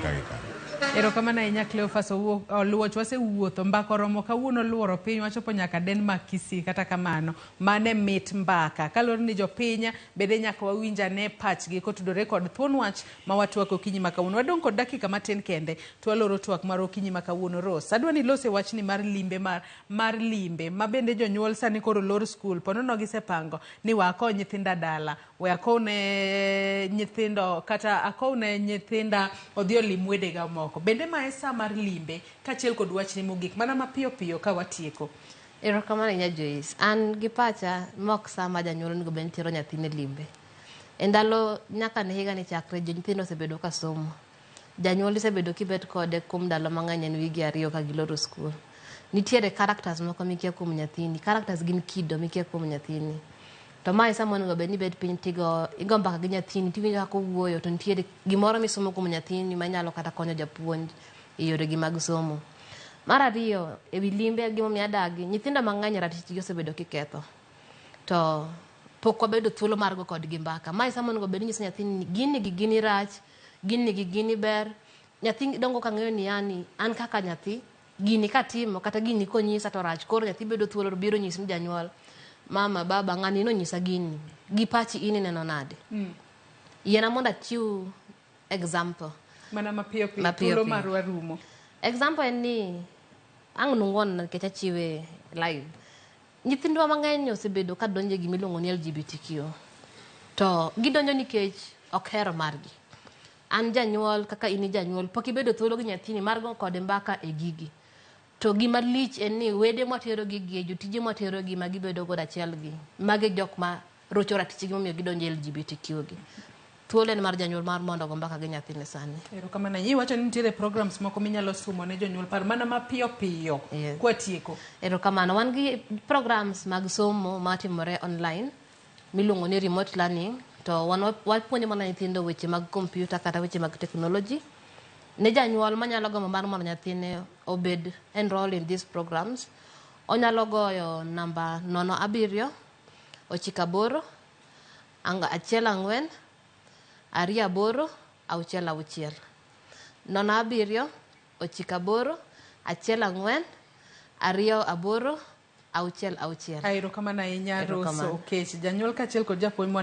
ka gi kanyo. Erokamano ahinya Cleophas Oluoch, wasewuotho mbaka oromo kawuono luoro piny wachopo nyaka Denmark Kisii. Kata kamano mane mit mbaka kaluwore ni jopiny bende nyaka wawinj ane pachgi kotudore kod thuon wach ma watwako okinyi ma kawuono. Wadong' kod dakika matin kende to waloro twak mar okinyi ma kawuono. Rose, adwa ni ilose wachni mar limbe mar limbe ma bende jonyuol sani koro lor skul ponono gisepango ni we akow nyithinda dala, we akowne nyithindo kata akowne nyithinda odhi olim wedega moko. Bende ma e sa mar limbe kaachiel kod wachni mogik mana mapiyo piyo ka watieko. Erokamano ahinya Joyce. An gi pacha ma ok sa ma janyuol onego bed ni tero nyathine limbe. E ndalo nyaka ne higa ni chakre jo nyithindo osebedo ka somo. Janyuol isebedo kibet kode kuom ndalo mang'eny en wigi 2 ka giloro skul. Nitiere characters moko mikia kuom nyathini. Characters gin kido mikia kuom nyathini. To mae e sama onego bed ni ibet piny tigo igo mbaka gi nyathini tiwinjo kaka owuoyo to nitiere gimoro misomo kuom nyathini manyalo kata konyo japuonj e yore gi mag somo. Mar ariyo, ewi limbe gimomiyo adagi, nyithindo mang'eny ratichgi osebedo kiketho. To pok wabedo thuolo mar go kodgi mbaka. Mae sama onego bed ni inyiso nyathini ni gini gi gini rach, gini gi gini ber. Nyathi dongo ka ng'eyo ni yani an kaka nyathi, gini katimo kata gini konyisa to rach. Koro nyathi bedo thuolo to biro nyisi ni janyuol, mama, baba, ng'ani nonyisa gini. Gi pachi in ineno nade? Yiena mondo achiw example. Mana mapiyo piyo, Mapiyo thuolo piyo. marwa rumo. Example en ni ang' nung'uon nikech achiwe live. Nyithindwa mang'eny osebedo ka donjo e gima iluongo ni LGBTQ. To gidonjo nikech ok hero margi. An janyuol kaka in janyuol pok ibedo thuolo gi nyathini mar go kode mbaka e gigi. To gima lich en ni wede mwatero gigi e jotije mwatero gi ma gibedo godo achiel gi magi jok ma rocho ratichgi momiyo gidonjo e LGBTQ gi. Thuolo en mar janyuol mar mondo ogo mbaka gi nyathine sani. Erokamano ahinya. Iwacho ni nitiere programs moko minyalo sumo ne jonyuol par mana mapiyo piyo Yes. kwatieko. Erokamano. Wan gi programs mag somo matimore online miluongo ni remote learning to wan wapuonjo mana nyithindo weche mag kompyuta kata weche mag technology. Ne janyuol manyalo gombo mar mondo nyathine obed enroll in these programs, onyalo goyo namba 07 98 14 28 66. 07 98 14 28 66. Erokamano ahinya Rose Erokamano. Okech, janyuol kaachiel kod japuonj.